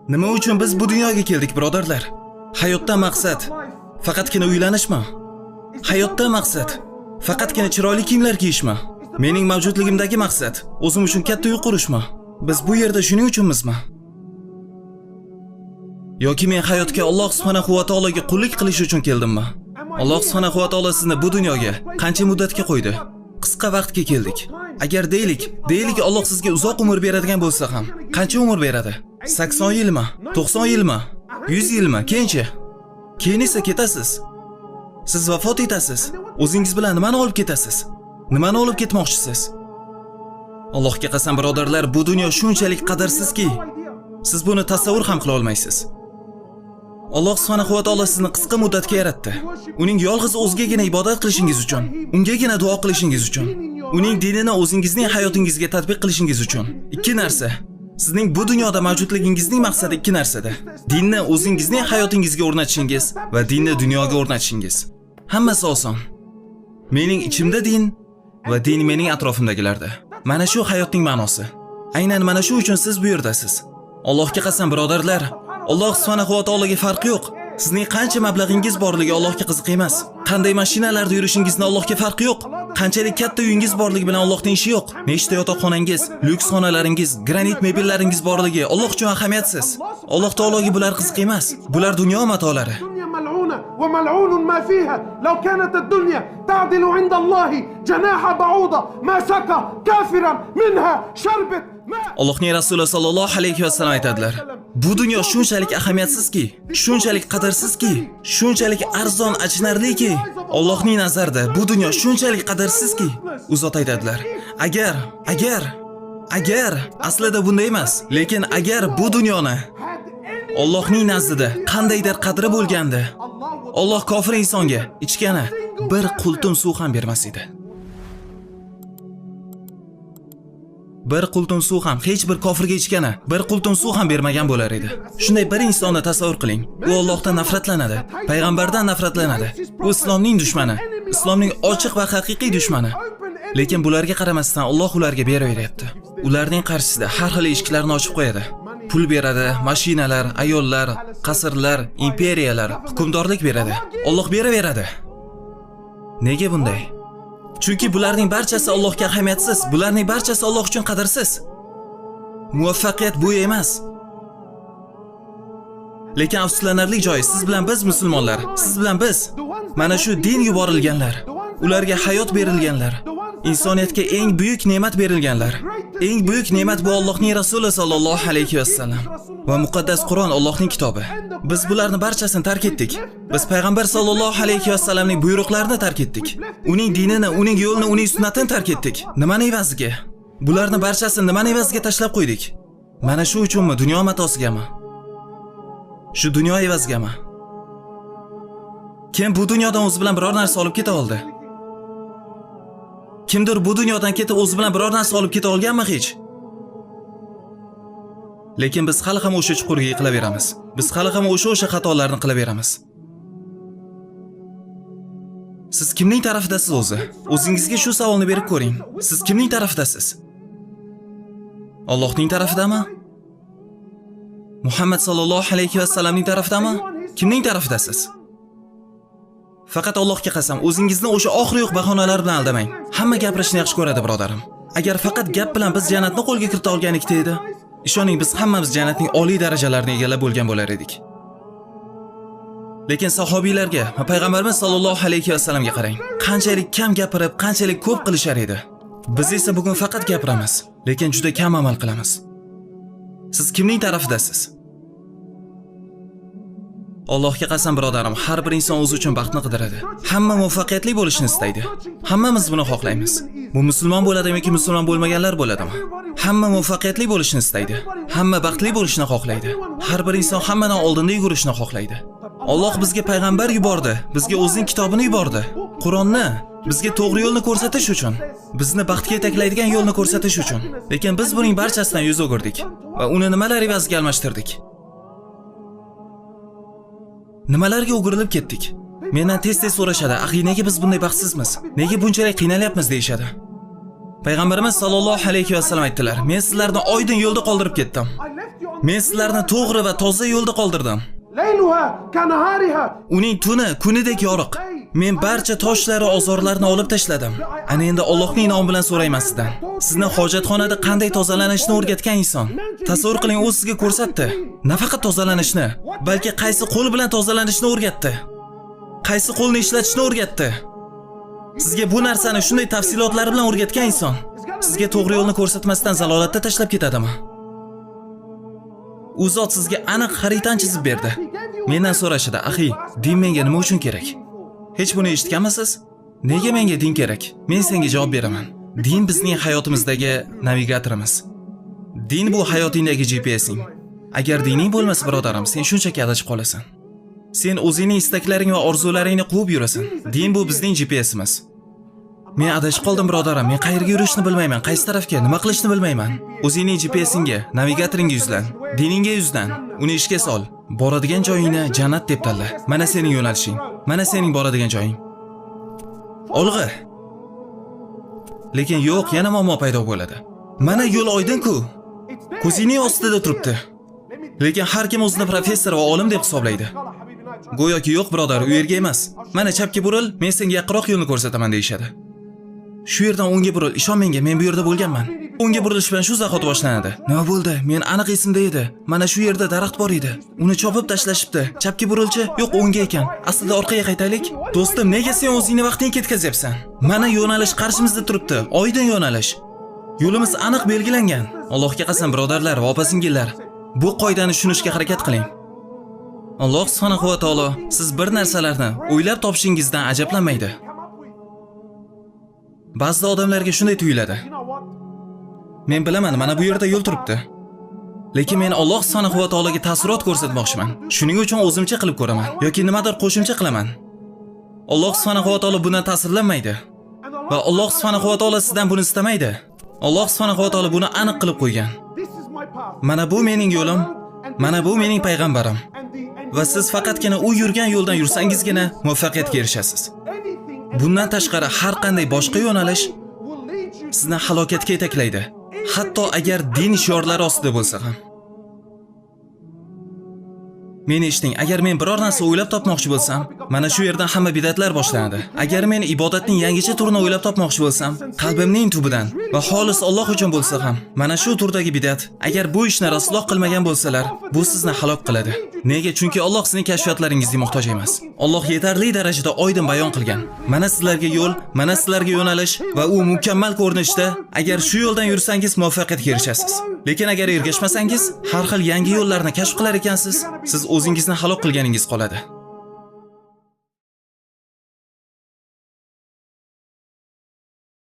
Nima uchun biz bu dunyoga keldik, birodarlar? Hayotda maqsad faqatgina uylanishmi? Hayotda maqsad faqatgina chiroyli kiyimlar kiyishmi? Mening mavjudligimdagi maqsad o'zim uchun katta uy qurishmi? Biz bu yerda shuning uchunmizmi? Yoki men hayotga Alloh subhanahu va taologa qullik qilish uchun keldimmi? Alloh subhanahu va taolo sizni bu dunyoga qancha muddatga qo'ydi? Qisqa vaqtga keldik. Agar deylik Alloh sizga uzoq umr beradigan bo'lsa ham, qancha umr beradi? 80 yilmi? 90 yilmi? 100 yilmi? Keyinchi? Keyin esa ketasiz. Siz vafot etasiz. O'zingiz bilan nimani olib ketasiz? Nimani olib ketmoqchisiz? Allohga qasam birodarlar, bu dunyo shunchalik qadrsizki, siz buni tasavvur ham qila olmaysiz. Alloh subhanahu va taolo sizni qisqa muddatga yaratdi. Uning yolg'iz o'zigagina ibodat qilishingiz uchun, ungagina duo qilishingiz uchun, uning dinini o'zingizning hayotingizga tatbiq qilishingiz uchun. Ikki narsa. Sizning bu dunyoda mavjudligingizning maqsadi ikki narsada. Dinni o'zingizning hayotingizga o'rnatishingiz va dinni dunyoga o'rnatishingiz. Hammasi oson. Mening ichimda din va din mening atrofimdagilarda. Mana shu hayotning ma'nosi. Aynan mana shu uchun siz bu yerdasiz. Allohga qasam birodarlar, Alloh subhanahu va taologa farqi yo'q. Sizning qancha mablag'ingiz borligi Allohga qiziq emas. Qanday mashinalarda yurishingizni Allohga farqi yo'q. Qanchalik katta uyingiz borligi bilan Allohning ishi yo'q. Nechta yotoqxonangiz, lyuks xonalaringiz, granit mebellaringiz borligi Alloh uchun ahamiyatsiz. Alloh taologa bular qiziq emas. Bular dunyo matolari. الدنيا ملعونة وملعون ما فيها لو كانت الدنيا تعدل عند الله جناح بعوضة ما سقى كافرا منها شربة ماء. Allohning rasuli sollallohu alayhi vasallam aytadilar: Bu dunyo shunchalik ahamiyatsizki, shunchalik qadrsizki, shunchalik arzon achinarliki, Allohning nazarida bu dunyo shunchalik qadrsizki, u zot aytadilar: Agar, agar, agar aslida bunday emas, lekin agar bu dunyoni Allohning nazdida qandaydir qadri bo'lganda, Alloh kofir insonga ichgani bir qultum suv ham bermas edi. Bir qultum suv ham hech bir kofirga ichgani bir qultum suv ham bermagan bo'lar edi. Shunday bir insonni tasavvur qiling. U Allohdan nafratlanadi, payg'ambardan nafratlanadi. U islomning dushmani, islomning ochiq va haqiqiy dushmani. Lekin bularga qaramasdan Alloh ularga beraveryapti. Ularning qarshisida har xil eshiklarni ochib qo'yadi. Pul beradi, mashinalar, ayollar, qasrlar, imperiyalar, hukmdorlik beradi. Alloh beraveradi. Nega bunday? Chunki bularning barchasi Allohga ahamiyatsiz, bularning barchasi Alloh uchun qadrsiz. Muvaffaqiyat bu emas. Lekin afsuslanarli joyi, siz bilan biz musulmonlar, siz bilan biz mana shu din yuborilganlar, ularga hayot berilganlar, insoniyatga eng buyuk ne'mat berilganlar. Eng buyuk ne'mat bu Allohning rasuli sollallohu alayhi vasallam va muqaddas Qur'on Allohning kitobi. Biz bularni barchasini tark etdik. Biz payg'ambar sollallohu alayhi vasallamning buyruqlarini tark etdik. Uning dinini, uning yo'lini, uning sunnatini tark etdik. Nimani evaziga? Bularni barchasini nimani evaziga tashlab qo'ydik? Mana shu uchunmi, dunyo matosigami? Shu dunyo evazigami? Kim bu dunyodan o'zi bilan biror narsa olib keta oldi? Kimdir bu dunyodan ketib o'zi bilan biror narsa olib keta olganmi hech? Lekin biz hali ham o'sha chuqurga yiqilaveramiz. Biz hali ham o'sha xatolarni qilaveramiz. Siz kimning tarafidasiz o'zi? O'zingizga shu savolni berib ko'ring. Siz kimning tarafidasiz? Allohning tarafidami? Muhammad sallallohu alayhi vasallamning tarafidami? Kimning tarafidasiz? Faqat Allohga qasam, o'zingizni o'sha oxiri yo'q bahonalar bilan aldamang. Hamma gapirishni yaxshi ko'radi, birodarim. Agar faqat gap bilan biz jannatni qo'lga kirita olganlikda edi, ishoning biz hammamiz jannatning oliy darajalarini egallab bo'lgan bo'lar edik. Lekin sahobiylarga va payg'ambarimiz sollallohu alayhi vasallamga qarang. Qanchalik kam gapirib, qanchalik ko'p qilishar edi. Biz esa bugun faqat gapiramiz, lekin juda kam amal qilamiz. Siz kimning tarafidasiz? Allohga qasam birodarim, har bir inson o'zi uchun baxtni qidiradi. Hamma muvaffaqiyatli bo'lishni istaydi. Hammamiz buni xohlaymiz. Bu musulmon bo'ladimi yoki musulmon bo'lmaganlar bo'ladimi? Hamma muvaffaqiyatli bo'lishni istaydi. Hamma baxtli bo'lishni xohlaydi. Har bir inson hammadan oldinda yugurishni xohlaydi. Alloh bizga payg'ambar yubordi, bizga o'zining kitobini yubordi. Qur'onni bizga to'g'ri yo'lni ko'rsatish uchun, bizni baxtga yetaklaydigan yo'lni ko'rsatish uchun. Lekin biz buning barchasidan yuz o'girdik va uni nimalar evaziga almashtirdik? Nimalarga o'girilib ketdik? Mendan tez-tez so'rashadi, "Axi, nega biz bunday baxtsizmiz? Nega bunchalik qiynalyapmiz?" deyishadi. Payg'ambarimiz sollallohu alayhi vasallam aytdilar: "Men sizlarni oydin yo'lda qoldirib ketdim. Men sizlarni to'g'ri va toza yo'lda qoldirdim. ليلها كنهارها. Uning tuni kunidek yorug'. Men barcha toshlar va ozorlarni olib tashladim. Ana endi Allohning nomi bilan so'rayman sizdan. Sizni hojatxonada qanday tozalanishni o'rgatgan inson. Tasavvur qiling, u sizga ko'rsatdi. Nafaqat tozalanishni, balki qaysi qo'l bilan tozalanishni o'rgatdi. Qaysi qo'lni ishlatishni o'rgatdi. Sizga bu narsani shunday tafsilotlari bilan o'rgatgan inson sizga to'g'ri yo'lni ko'rsatmasdan zalolatda tashlab ketadimi? U zot sizga aniq xaritani chizib berdi. Mendan so'rashadi: "Axiy, din menga nima uchun kerak?" Hech buni eshitganmisiz? Nega menga din kerak? Men senga javob beraman. Din bizning hayotimizdagi navigatorimiz. Din bu hayotingdagi GPSing. Agar dining bo'lmasa, birodarim, sen shunchaki adashib qolasan. Sen o'zingning istaklaring va orzularingni quvib yurasan. Din bu bizning GPSimiz. Men adashib qoldim, birodarim. Men qayerga yurishni bilmayman, qaysi tarafga, nima qilishni bilmayman. O'zingning GPSingga, navigatoringga yuzlan, diningga yuzlan, uni ishga sol. Boradigan joyingni jannat deb tanla. Mana sening yo'nalishing. Mana sening boradigan joying. Olg'a. Lekin yo'q, yana muammo paydo bo'ladi. Mana yo'l oydin-ku. Ko'zingning ostida turibdi. Lekin har kim o'zini professor va olim deb hisoblaydi. Go'yoki yo'q, birodar, u yerga emas. Mana chapga buril, men senga yaqinroq yo'lni ko'rsataman deyishadi. Shu yerdan o'ngga buril, ishon menga, men bu yerda bo'lganman. O'ngga burilish bilan shu zahoti boshlanadi. Nima bo'ldi? Men aniq esimda edi. Mana shu yerda daraxt bor edi. Uni chopib tashlashibdi. Chapga burilchi? Yo'q, o'ngga ekan. Aslida orqaga qaytaylik. Do'stim, nega sen o'zingni vaqtingni ketkazyapsan? Mana yo'nalish qarshimizda turibdi. Oydin yo'nalish. Yo'limiz aniq belgilangan. Allohga qasam, birodarlar va opa-singillar, bu qoidani tushunishga harakat qiling. Alloh subhanahu va taolo siz bir narsalarni o'ylab topishingizdan ajablanmaydi. Ba'zida odamlarga shunday tuyuladi. Men bilaman, mana bu yerda yo'l turibdi. Lekin men Alloh subhanahu va taologa taassurot ko'rsatmoqchiman. Shuning uchun o'zimcha qilib ko'raman yoki nimadir qo'shimcha qilaman. Alloh subhanahu va taolo bundan ta'sirlanmaydi. Va Alloh subhanahu va taolo sizdan buni istamaydi. Alloh subhanahu va taolo buni aniq qilib qo'ygan. Mana bu mening yo'lim, mana bu mening payg'ambarim. Va siz faqatgina u yurgan yo'ldan yursangizgina muvaffaqiyatga erishasiz. Bundan tashqari har qanday boshqa yo'nalish sizni halokatga yetaklaydi. Hatto agar din shiorlari ostida bo'lsa ham. Meni eshiting, agar men biror narsa o'ylab topmoqchi bo'lsam, mana shu yerdan hamma bidatlar boshlanadi. Agar men ibodatning yangicha turini o'ylab topmoqchi bo'lsam, qalbimning tubidan va xolis Alloh uchun bo'lsa ham, mana shu turdagi bidat, agar bu ishni Rasululloh qilmagan bo'lsalar, bu sizni halok qiladi. Nega? Chunki Alloh sizning kashfiyotlaringizga muhtoj emas. Alloh yetarli darajada oydin bayon qilgan. Mana sizlarga yo'l, mana sizlarga yo'nalish va u mukammal ko'rinishda, agar shu yo'ldan yursangiz muvaffaqiyatga erishasiz. Lekin agar ergashmasangiz, har xil yangi yo'llarni kashf qilar ekansiz, siz o'zingizni halok qilganingiz qoladi.